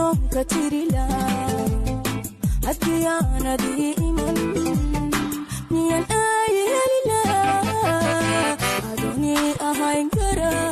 Oonka tirila haddii aanad ii iman, miyan ay helila adooni ahayn karaa?